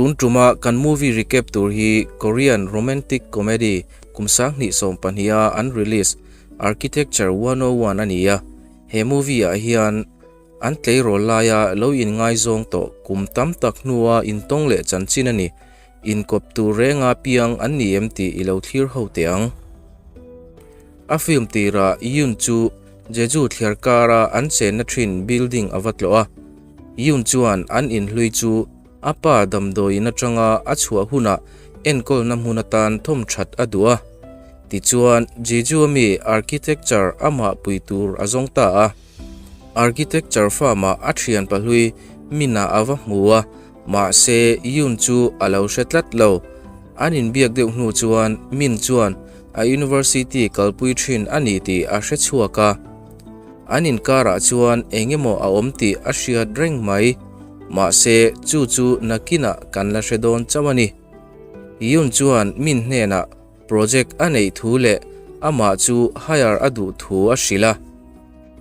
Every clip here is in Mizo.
Tun tuma kan movie recap tur hi Korean romantic comedy kum 2020 a an release Architecture 101 a ni a. He movie ah hian an tleirawl laia lo inngaizawng tawh kum tam tak hnua intawng leh chanchin a ni. Inkawp tur renga piang an ni em tih i lo thlir ho teh ang. A film tirah Yoon chu Jeju thliar kara an chenna thin building a va tlawh a. Yoon chuan an inhlui chu a pa damdawiin atanga a chhuah hunah enkawlna hmun atan thawm that a duh a. Tichuan, Jeju-a mi architecture amah pui tur a zawng ta a. Architecture firm-ah a thian pahlui Min-a a va hmu a, mahse Yoon chu a lo hre tlat lo. An inbiak deuh hnu chuan Min chuan a university kalpui thin a ni tih a hre chhuak a. An inkarah chuan eng emaw a awm tih a hriat reng mai. Mahse chu chu nakinah kan la hre dawn chauh a ni. Yoon chuan Min hnenah Project a neih thu leh amah chu hire a duh thu a hrilh a.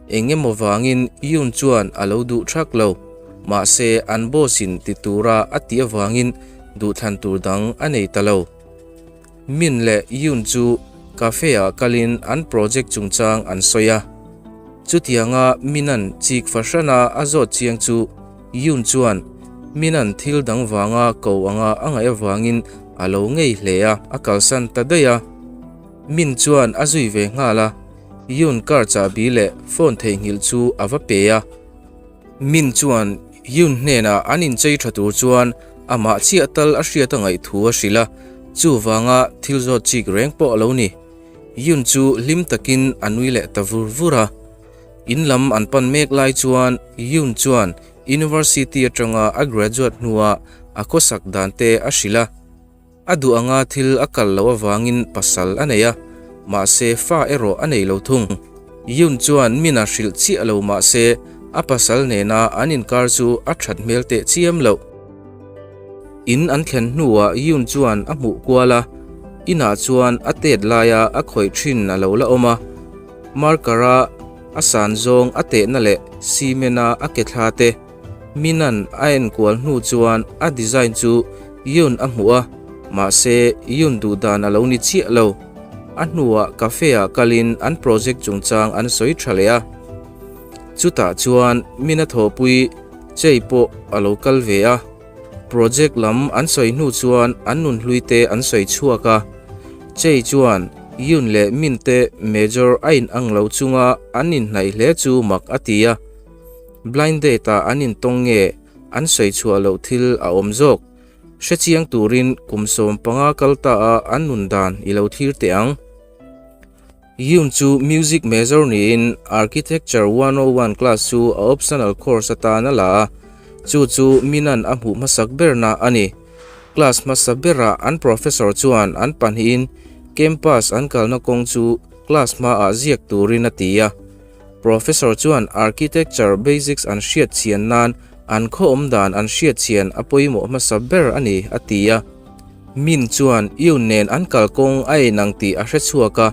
Eng emaw vangin Yoon chuan a lo duh thak lo, mahse an boss in ti tura a tih avangin duhthlan tur dang a nei ta lo. Min leh Yoon chu cafe ah kalin an project chungchang an sawi a. Chutianga Min-a'n chik fahrana a zawt chiang chu Yoon chuan Min-a'n thil dang vanga ko anga a ngaih avangin a lo ngei hle a, a kalsan ta daih a. Min chuan a zui ve nghal a, Yoon car chahbi leh phone theihnghilh chu a va pe a. Min chuan Yoon hnenah an inchei tha tur chuan amah chiah tal a hriat a ngaih thu a hrilh a, chuvanga thil zawt chik reng pawh a lo ni. Yoon chu hlim takin a nui leh ta vur vur a. In lam an pan mek lai chuan Yoon chuan University atanga a graduate hnua a khawsak dan te a hrilh a. A duh anga thil a kal loh avangin pasal a nei a, mahse fa erawh a nei lo thung. Yoon chuan min a hrilh chiah lo mahse a pasal nena an inkar chu a that hmel teh chiam loh. In an thlen hnuah Yoon chuan a hmuh kual a, inah chuan a tet laia a khawih thin a lo la awm a. Marker-a a san zawng a tehna leh cement-a a ke thla te Minan a enkual hnu chuan a design chu Yoon a hmuh a, mahse Yoon duh dan a lo ni chiah lo. A hnuah cafe-ah kalin an project chungchang an sawi tha leh a. Chutah chuan Mina thawhpui Chei pawh a lo kal ve a. Project lam an sawi hnu chuan an nunhlui te an sawi chhuak a, Chei chuan Yoon leh Min te major a in ang lo chunga an inhnaih hle chu mak a ti a, blind date ah an intawng nge an sawi chhuah loh thil a awm zawk hrechiang turin kum 15 kal ta a an nun dan i lo thlir teh ang. Yoon chu music major niin Architecture 101 class chu a optional course atan a la a, chu chu Minan a hmuh hmasak berna a ni. Class hmasa berah an professor chuan an pahnihin campus an kalna kawng chu class hmaah ziak turin a ti a. Professor chuan architecture basics an hriat chian nan an khaw awm dan an hriat chian a pawimawh hmasa ber a ni a ti a. Min chuan Yoon nen an kalkawng a inang tih a hre chhuak a,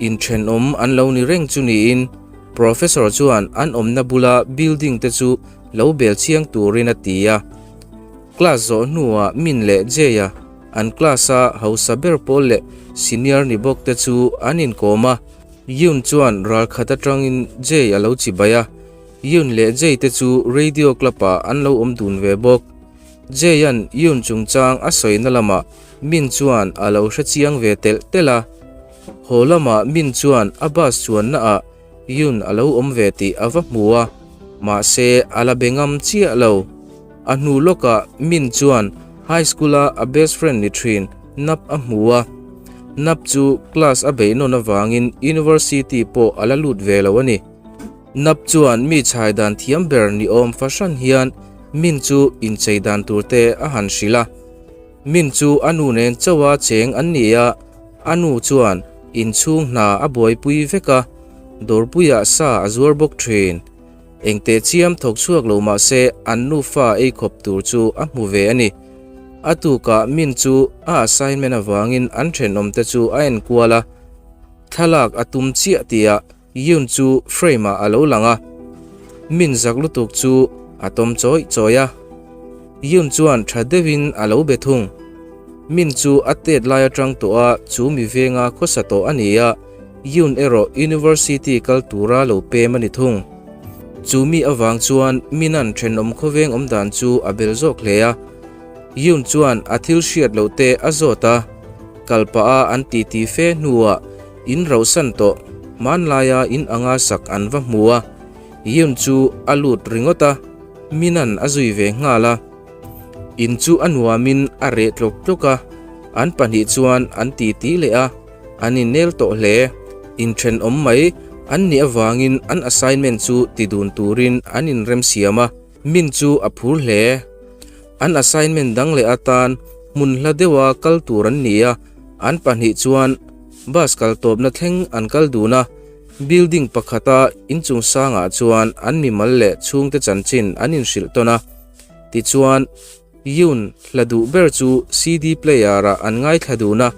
inthenawm an lo ni reng chu niin Professor chuan an awmna bula building te chu lo bel chiang turin a ti a. Class zawh hnuah Min leh Jay-a an class-a hausa ber pawl leh senior ni bawk te chu an inkawm a, Yoon chuan ralkhat atangin Jay a lo chibai a, Yoon leh Jay te chu radio club-ah an lo awm dun ve bawk. Jay-a'n Yoon chungchang a sawina lamah Min chuan a lo hre chiang ve telh telh a. Haw lamah Min chuan a bus chuannaah Yoon a lo awm ve tih a va hmu a, mahse a la be ngam chiah lo. A hnu lawkah Min chuan high school-a a best friend ni thin Nap a hmu a. Nap chu class a beih nawn avangin university pawh a la lut ve lo a ni. Nap chuan mi chhai dan thiam ber ni awm fahran hian Min chu inchei dan tur te a han hrilh a. Min chu a nu nen chauha cheng an ni a, a nu chuan inchhung hna a buaipui vek a, dawrpuiah sa a zuar bawk thin. Engteh chiam thawk chhuak lo mah se an nufa ei khawp tur chu a hmu ve a ni. A tukah Min chu a assignment avangin an thenawmte chu a enkual a, thlalak a tum chiah tihah Yoon chu frame ah a lo lang a, min zak lutuk chu a tawm chawih chawih a. Yoon chuan tha deuhin a lo be thung. Min chu a tet lai atang tawh a chu mi venga khawsa tawh a ni a, Yoon erawh university kal tura lo pem a ni thung. Chu mi avang chuan Min-a'n thenawm khawveng awm dan chu a bel zawk hle a. Yoon chuan a thil hriat loh te a zawt a, kal pah a an titi fe hnuah in rauhsan tawh hmanlaia in anga sak an va hmu a, Yoon chu a lut ringawt a, Min-a'n a zui ve nghal a. In chu a nuamin a reh tlawk tlawk a, an pahnih chuan an titi leh a, an innel tawh hle. Inthenawm mai an nih avangin an assignment chu ti dun turin an inremsiam a, Min chu a phur hle. An assignment dang leh atan hmun hla deuha kal tur an ni a, an pahnih chuan bus kal tawpna thleng an kal dun a, building pakhata inchung sangah chuan an mimal leh chhungte chanchin an inhrilh tawn a. Tichuan, Yoon hla duh ber chu CD player-ah an ngaithla dun a.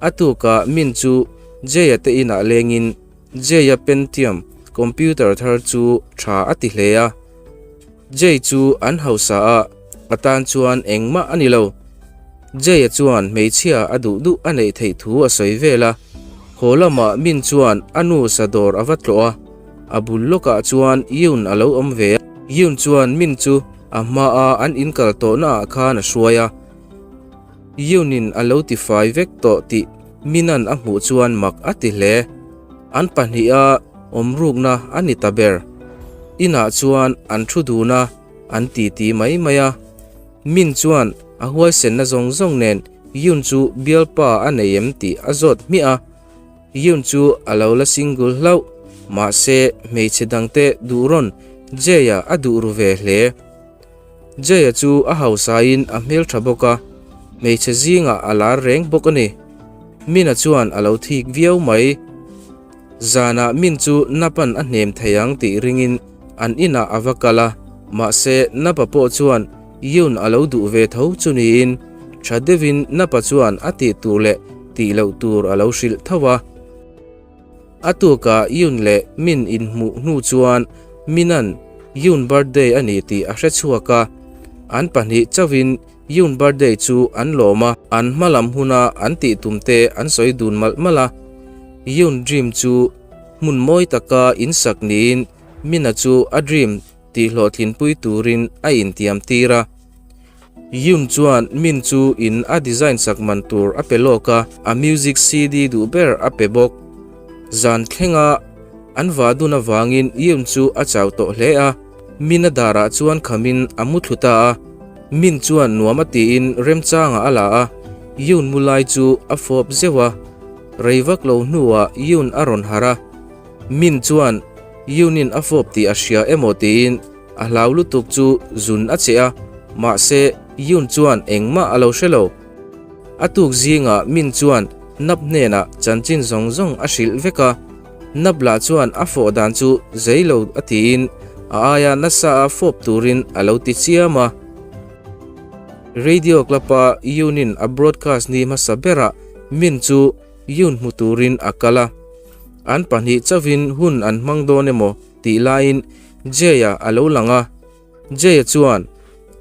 A tukah Min chu Jay-a te inah lengin Jay-a Pentium computer thar chu tha a ti hle a. Jay chu an hausa a, a tan chuan engmah a ni lo. Jay-a chuan hmeichhia a duh duh a neih theih thu a sawi vel a. Haw lamah Min chuan a nu sa dawr a va tlawh a. A bul lawkah chuan Yoon a lo awm ve a. Yoon chuan Min chu a hmaa an inkal tawhna ah khan a hruai a. Yoon in a lo tifai vek tawh tih Min-a'n a hmuh chuan mak a ti hle. An pahniha awm rukna a ni ta ber. Inah chuan an thu dun a, an titi mai mai a. Min chuan a huaisenna zawng zawng nen Yoon chu bialpa a nei em tih a zawt hmiah a. Yoon chu a lo la single hlauh, mahse hmeichhe dangte duh rawn Jay-a a duh ru ve hle. Jay-a chu a hausain a hmeltha bawk a, hmeichhe zingah a lar reng bawk a ni. Min-a chuan a lo thik viau mai. Zanah Min chu Nap-a'n a hnem thei ang tih ringin an inah a va kal a, mahse Nap-a pawh chuan Yoon a lo duh ve tho chu niin tha deuhin Napa chuan a tih tur leh tih loh tur a lo hrilh tho a. A tukah Yoon leh Min inhmuh hnu chuan Min-a'n Yoon birthday a ni tih a hre chhuak a, an pahnih chauhin Yoon birthday chu an lawm a, an hma lam huna an tih tum te an sawi dun malh malh a. Yoon dream chu hmun mawi taka insak niin Min-a chu a dream tihhlawhtlinpui turin a intiam tir a. Yoon chuan Min chu in a design sak man tur a pe lawk a, a music CD duh ber a pe bawk. Zan thlenga an vah dun avangin Yoon chu a chau tawh hle a, Min a darah chuan khamin a mu thlu ta a. Min chuan nuam a tiin remchangah a la a, Yoon mu lai chu a fawp zeuh a. Rei vak lo hnuah Yoon a rawn harh a. Min chuan Yunin a fawp tih a hria emaw tiin a hlau lutuk chu zun a che a, mahse Yun chuan engmah a lo hre lo. A tuk zingah Min chuan Nap hnenah chanchin zawng zawng a hrilh vek a, Nap lah chuan a fawh dan chu zei lo a tiin a aia nasa a fawp turin a lo ti chiam a. Radio Club-a Yunin a broadcast ni hmasa berah Min chu Yun hmu turin a kal a. An pahnih chauhin hun an hmang dawn emaw tih laiin Jay-a a lo lang a. Jay-a chuan,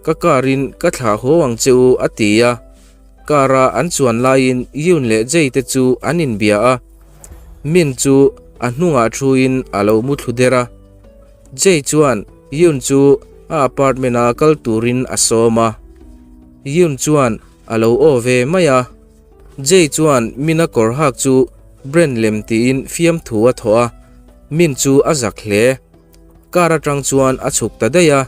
Ka car in ka thlah haw ang che u a ti a. Car a an chuan laiin Yoon leh Jay te chu an inbia a. Min chu a hnungah thuin a lo mu thlu der a. Jay chuan Yoon chu a apartment a kal turin a sawm a. Yoon chuan a lo aw ve mai a. Jay chuan Min-a kawr hak chu brand lem tiin fiamthu a thawh a, Min chu a zak hle. Car atang chuan a chhuk ta daih a,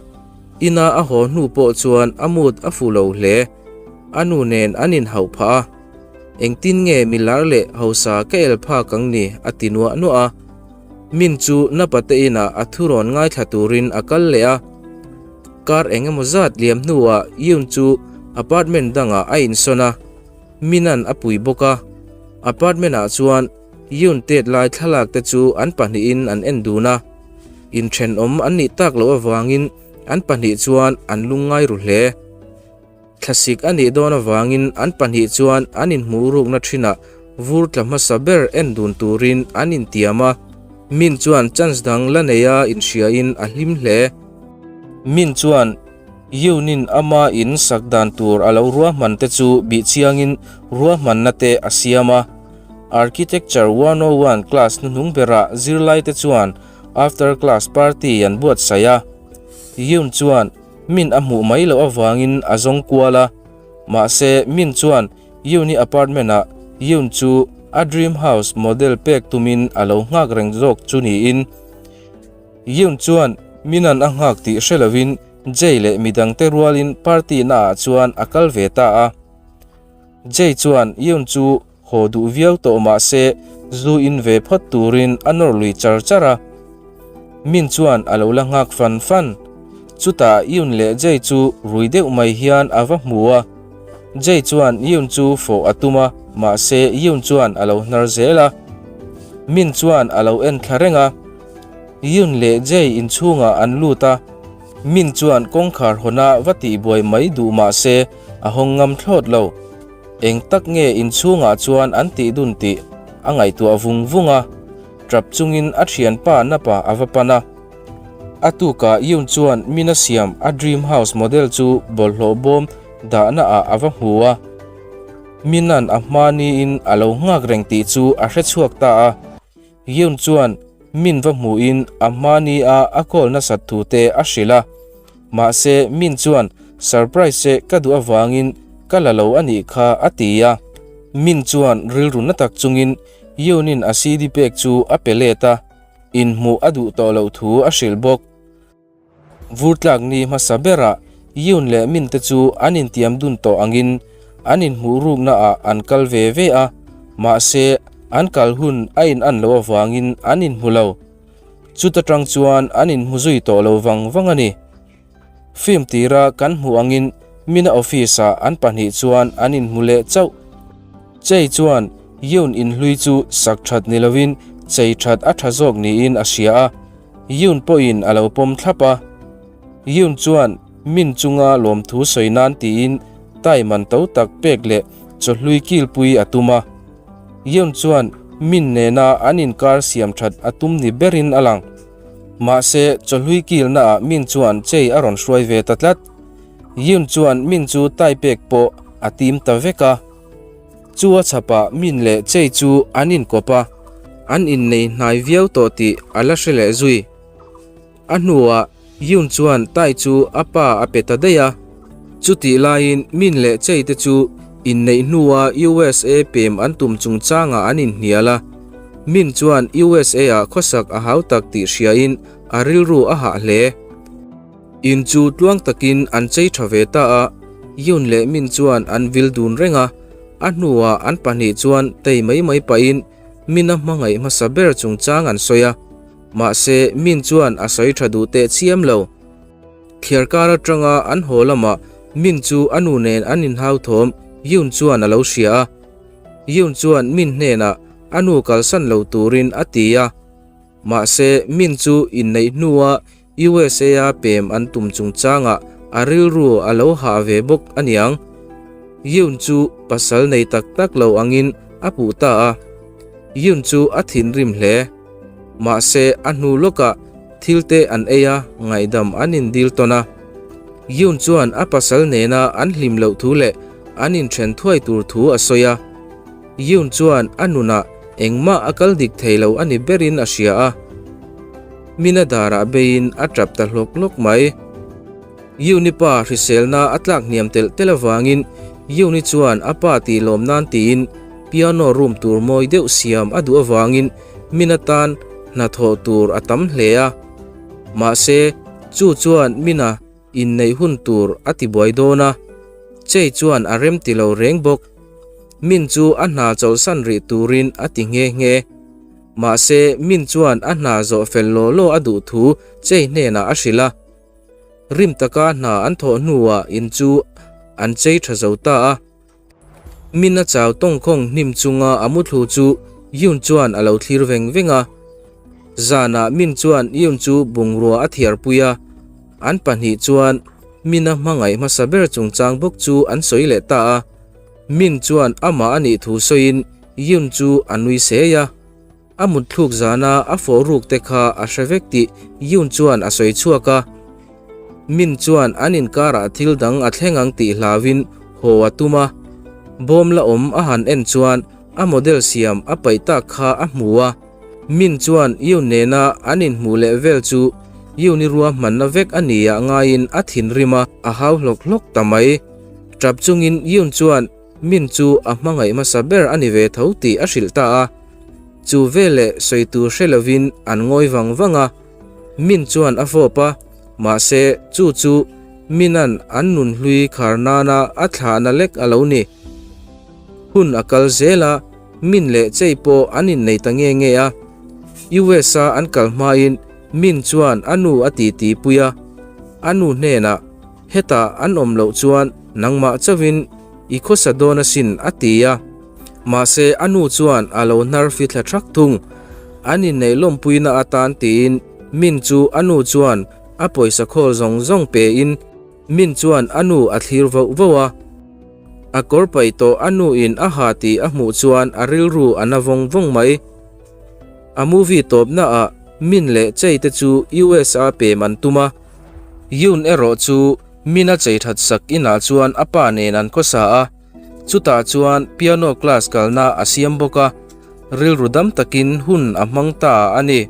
ina a haw hnu pawh chuan a mood a fu lo hle. A nu nen an inhauh phah a, Engtin nge milar leh hausa ka el phak ang ni a ti nuah nuah a. Min chu Napa te inah a thurawn ngaithla turin a kal leh a. Kar eng emaw zat liam hnuah Yoon chu apartment dangah a insawn a, Min-a'n a pui bawk a. Apartment-ah chuan Yoon tet lai thlalak te chu an pahnihin an en dun a. Inthenawm an nih tak loh avangin an pahnih chuan an lungngai ru hle. Thlasik a nih dawn avangin an pahnih chuan an inhmuh rukna thinah vur tla hmasa ber en dun turin an intiam a. Min chuan chance dang la neia inhriain a hlim hle. Min chuan. Yoon-in ama in sak dan tur a lo ruahman te chu bih chiangin ruahmanna te a siam a. Architecture 101 class hnuhnung berah zirlaite chuan after class party an buatsaih a. Yoon chuan Min a hmuh mai loh avangin a zawng kual a. Mahse Min chuan Yoon-i apartment ah Yoon chu a dream house model pek tumin a lo nghak reng zawk chu niin. Yoon chuan Minan a nghak tih hre lovin Jay leh midangte rualin party naah chuan a kal ve ta a. Jay chuan Yoon chu haw duh viau tawh mah se zu in ve phawt turin a nawr lui char char a. Min chuan a lo la nghak fan fan. Chutah Yoon leh Jay chu rui deuh mai hian a va hmu a. Jay chuan Yoon chu fawh a tum a, mahse Yoon chuan a lo hnar zel a. Min chuan a lo en thla reng a. Yoon leh Jay inchhungah an lut a, Min chuan kawngkhar hawna va tihbuai mai duh mahse a hawng ngam thlawt lo. Eng tak nge inchhungah chuan an tih dun tih a ngaihtuah vung vung a, tap chungin a thianpa Napa a va pan a. A tukah Yoon chuan Min a siam a dream house model chu bawlhhlawh bawm dahna ah a va hmu a. Mina'n a hma niin a lo nghak reng tih chu a hrechhuak ta a. Yoon chuan Min va hmuhin a hma nia a call nasat thu te a hrilh a. Mahse Min chuan surprise che ka duh avangin ka la lo a nih kha a ti a. Min chuan rilru na tak chungin Yoon-in a CD pek chu a pe let a, inhmuh a duh tawh loh thu a hrilh bawk. Vur tlak ni hmasa berah Yoon leh Min te chu an intiam dun tawh angin an inhmuh rukna ah an kal ve ve a, mahse an kal hun a in an loh avangin an inhmu lo. Chuta tang chuan an inhmu zui tawh lo vang vang a ni. Film tira kan hmuh angin Mina office ah an pahnih chuan an inhmu leh chauh. Chei chuan Yoon inhlui chu sak that ni lovin chei that a tha zawk niin a hria a. Yoon pawhin a lo pawm thlap a. Yoon chuan Min chunga lawmthu sawi nan tiin tai man to tak pek leh chawhlui kilpui a tum a. Yoon chuan Min nena an inkar siam that a tum ni berin a lang. Mahse, chawhlui kilnaah Min chuan chei a rawn hruai ve ta tlat. Yoon chuan Min chu tai pek pawh a tim ta vek a. Chu a chhapah Min leh Chei chu an inkawp a, an innei hnai viau tawh tih a la hre leh zui. A hnuah Yoon chuan Tai chu a pa a pe ta daih a. Chutih laiin Min leh Chei te chu inneih hnua USA pem an tum chungchangah an inhnial a. Min chuan USA-ah khawsak a hau tak tih hriain a rilru a hah hle. In chu tluang takin an chei tha ve ta a, Yoon leh Min chuan an vil dun reng a, a hnuah an pahnih chuan tei mai mai pahin Min a hmangaih hmasa ber chungchang an sawi a, mahse Min chuan a sawi tha duh teh chiam lo. Thliarkar atanga an haw lamah Min chu a nu nen an inhau thawm Yoon chuan a lo hria a, Yoon chuan Min hnenah a nu kalsan lo turin a ti a, mahse Min chu inneih hnua USA-a pem an tum chungchangah a rilru a lo hah ve bawk a niang. Yoon chu pasal nei tak tak lo angin a puh ta a. Yoon chu a thinrim hle. Mahse, a hnu lawkah thil te an ei a, ngaihdam an indil tawn a. Yoon chuan a pasal nena an hlim loh thu leh an inthen thuai tur thu a sawi a. Yoon chuan a nunah engmah a kal dik thei lo a ni berin a hria a. Mina darah beiin a tap ta hlawk hlawk mai. Yoon-i pa hriselna a tlak hniam telh telh avangin Yoon-i chuan a pa tih lawm nan tiin piano room tur mawi deuh siam a duh avangin Mina tan hnathawh tur a tam hle a. Mahse, chu chuan Mina inneih hun tur a ti buai dawn a, Chei chuan a rem ti lo reng bawk. Min chu a hna chawlhsan rih turin a ti nghe nghe. Mahse, Min chuan a hna zawh fel law law a duh thu Chei hnenah a hrilh a. Rim taka hna an thawh hnuah in chu an chei tha zo ta a. Min a chau tawngkhawng hnim chunga a muthlu chu Yoon chuan a lo thlir veng veng a. Zanah Min chuan Yoon chu bungrua a thiarpui a, an pahnih chuan Min a hmangaih hmasa ber chungchang bawk chu an sawi leh ta a. Min chuan amah a nih thu sawiin Yoon chu a nui sei a. A mutthluk zana a fawh ruk te kha a hre vek tih Yoon chuan a sawi chhuak a. Min chuan an inkarah thil dang a thleng ang tih hlauin haw a tum a. Bawm la awm a han en chuan a model siam a paih tak kha a hmu a. Min chuan Yoon nena an inhmuh leh vel chu Yoon-i ruahmanna vek a ni ah ngaiin a thinrim a, a hau hlawk hlawk ta mai. Tap chungin Yoon chuan Min chu a hmangaih hmasa ber a ni ve tho tih a hrilh ta a. Chu veleh sawi tur hre lovin an ngawi vang vang a. Min chuan a fawp a, mahse chu chu Mina'n an nunhlui khar nana a thlahna lek a lo ni. Hun a kal zel a, Min leh Chei pawh an innei ta nge nge a. US-a an kal hmain Min chuan a nu a titi pui a, a nu hnenah, Hetah an awm loh chuan nangmah chauhin i khawsa dawn asin a ti a. Mahse a nu chuan a lo hnar fi thla thak thung. An inneih lawmpuina atan tiin Min chu a nu chuan a pawisa khawl zawng zawng pein Min chuan a nu a thlir voh voh a. A kawr paih tawh a nu in a ha tih a hmuh chuan a rilru a na vawng vawng mai. A movie tawpna ah Min leh Chei te chu US a pem an tum a. Yoon erawh chu Min a chei that sak inah chuan a pa nen an khawsa a. Chutah chuan piano class kalna a siam bawk a. Rilru dam takin hun a hmang ta a ni.